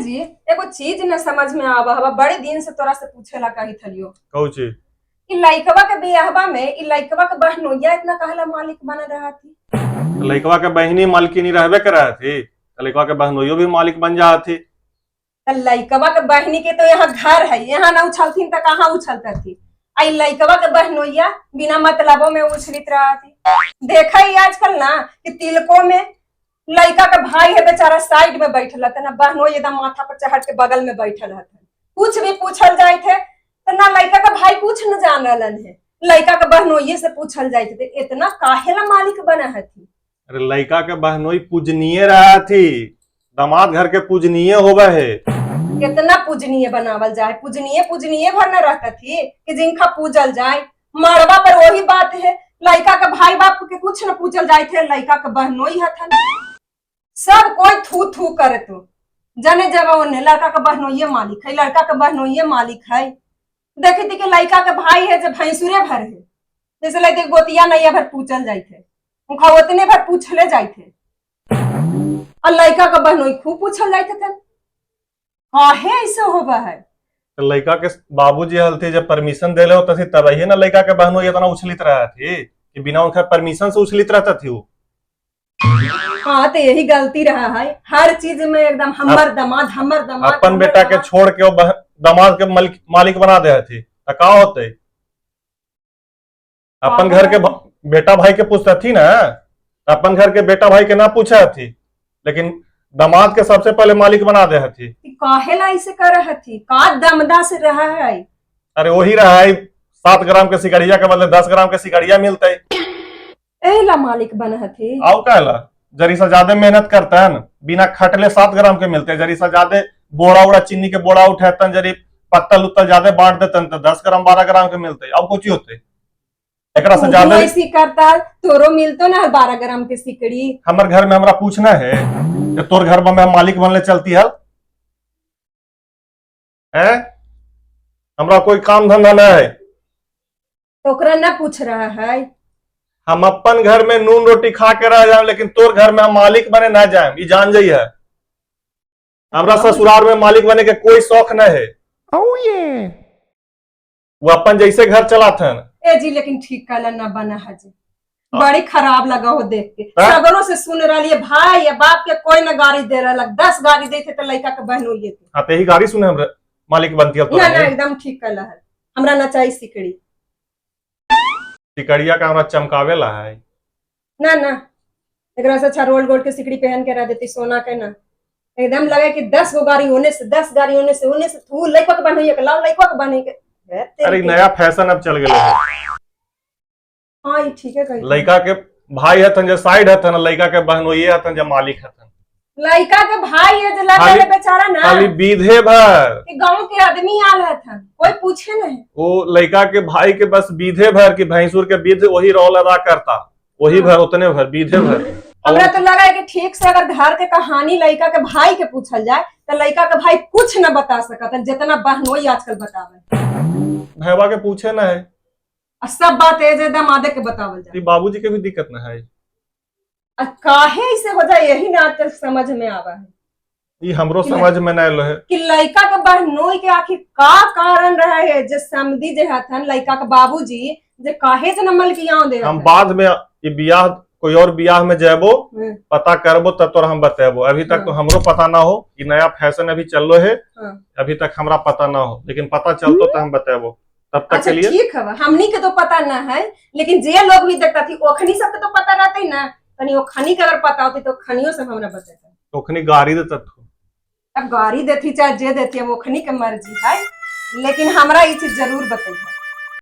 जी, एगो चीज न समझ में आवा हवा, बड़े दिन से तोरा से पूछेला कही थलियो। कहू छी। ई लइकवा के बियाहवा में ई लइकवा के बहनोइया इतना कहला मालिक बनल रहा थी। लइकवा के बहिनी मालकिनी रहबे करे थी, तो लइकवा के बहनोइयो भी मालिक बन जा थी। त लइकवा के बहनी के तो यहाँ घर है, यहाँ ना उछलथिन त कहाँ उछलता थी। आई लइकवा के बहनोइया बिना मतलबों में उछलित रहा थी। देखा ही आजकल ना कि तिलकों में लइका के भाई है बेचारा साइड में बैठल हतन, बहनोई एकदम माथा पर चढ़ के बगल में बैठल हतन। कुछ भी पूछल जाए थे तो ना लइका के भाई कुछ न जान रहलन है, लइका के बहनोइये से पूछल जाए थे। इतना काहेला मालिक बना हथी? अरे लइका के बहनोई पूजनीय रहा थी, दामाद घर के पूजनीय होवे है। कितना पूजनीय बनावल जाए, पूजनीय पूजनीय भर न रहता थी कि जिनका पूजल जाए। मड़वा पर वही बात है, लड़का के भाई बाप के कुछ न पूजल जाए थे, लड़का के बहनोई हथन सब कोई थू थू करे। तो जाने जगह ओने लड़का के बहनोइये मालिक है, लड़का के बहनोइये मालिक है। देखी थी कि लड़का के भाई है जो भैंसुरे भर है, जैसे लड़के गोतिया नैया भर पूछल जाए थे, उनका उतने भर पूछले जाए थे, और लड़का के बहनोई खूब पूछल जाए थे। काहे ऐसे होबा है? तो लइका के बाबूजी हलथी जब परमिशन देले होता थी तब ही ना लइका के बहनोई इतना उछलित रहा थी कि बिना उनका परमिशन से उछलित रहता थी वो। हाँ तो यही गलती रहा है हर चीज में, एकदम हमर दमाद हमर दमाद। अपन हमर बेटा के दमाद। छोड़ के वो दामाद के मालिक बना दे थी तो का होते? अपन घर के बेटा भाई के पूछता थी ना, अपन घर के बेटा भाई के ना पूछा थी, लेकिन दामाद के सबसे पहले मालिक बना दे थी। काहे ला ऐसे कर रहा थी? का दमदा से रहा है? अरे वही रहा है, 7 ग्राम के सिकड़िया के बदले 10 ग्राम के सिकड़िया मिलते। एला मालिक बन हथी? आओ कहला जरी सा ज्यादा मेहनत करतन, बिना खटले 7 ग्राम के मिलते। जरी सा ज्यादा बोरा उड़ा चीनी के बोरा उठेतन, जरी पत्तल उत्तल ज्यादा बांट देतन तो 10 ग्राम 12 ग्राम के मिलते। अब कुछ होते एकरा से तू ज्यादा? ऐसी करता तोरो मिलतो ना 12 ग्राम के सिकड़ी। हमर घर में हमरा पूछना है कि तोर घर में हम मालिक बनले चलती हल है? हमरा कोई काम धंधा ना है। तो ओकरा ना पूछ रहा है? हम अपन घर में नून रोटी खा के रह जाए, लेकिन तोर घर में हम मालिक बने ना जाए, ई जान जाइए। हमरा ससुराल में मालिक बने के कोई शौक न है। वो अपन जैसे घर चलाथन। ए जी, लेकिन ठीक कहला ना बना है जी, बड़ी खराब लगा हो देख के। हाँ? सगरों से सुन रही है, भाई या बाप के कोई ना गाड़ी दे रहा, 10 गाड़ी देते तो लड़का के बहन होइए थे। हाँ तो यही गाड़ी सुने हमरा मालिक बनती है तो। ना ना, एकदम ठीक कहला है, हमरा ना चाहिए सिकड़ी। सिकड़िया का हमरा चमकावे ला है? ना ना, एकरा से अच्छा रोल गोल्ड के सिकड़ी पहन के रह देती, सोना के ना। एकदम लगे कि 10 गो गाड़ी होने से, 10 गाड़ी होने से, होने से तू लड़का के बहन होइए के लाओ, लड़का के बहन होइए के हे तेरी अरे नया फैशन अब चल गए है। हाँ, ये ठीक है कही। लड़का के भाई हथन जो साइड हथन, लड़का के बहनोइये हथन जो मालिक हथन। लड़का के भाई है जो लगा खाली- बेचारा ना खाली बीधे भर। कि गांव के आदमी आल हथन, कोई पूछे नहीं। वो लड़का के भाई के बस बीधे भर की भैंसुर के बीध वही रोल अदा करता, वही भर, उतने भर बीधे भर। हमरा तो लगा है कि ठीक से अगर घर के कहानी लड़का के भाई के पूछल जाए तो लड़का के भाई कुछ न बता सकत जितना बहनोई आजकल बतावे। भैवा के पूछे ना है। और सब बात ए जे दमादे के बतावल जाए। बाबूजी के भी दिक्कत ना है। आ काहे ऐसे हो जाए, यही ना आजकल समझ में आवा है। ये हमरो समझ में ना आलो है। कि लड़का के बहनोई के आखिर का कारण रहे है जे समधी जे हथन, लड़का के बाबूजी जे काहे से न मलकियां दे। हम बाद में ये बियाह कोई और बियाह में जाबो, पता करबो तब तोरा हम बतेबो। अभी तक तो हमरो पता ना हो। ये नया फैशन अभी चल है। अभी तक हमरा पता ना हो, लेकिन पता चलतो तो हम बतेबो। तब तक अच्छा के लिए ठीक है, हमनी के तो पता ना है, लेकिन जे लोग भी देखता थी ओखनी सबके तो पता रहते ना। तनी ओखनी के अगर पता होती तो खनियो सब हमरा बतेते। तो ओखनी गाड़ी देता तू। अब गाड़ी देती चाहे जे देती, अब ओखनी के मर्जी है, लेकिन हमरा ये चीज जरूर बतैबो।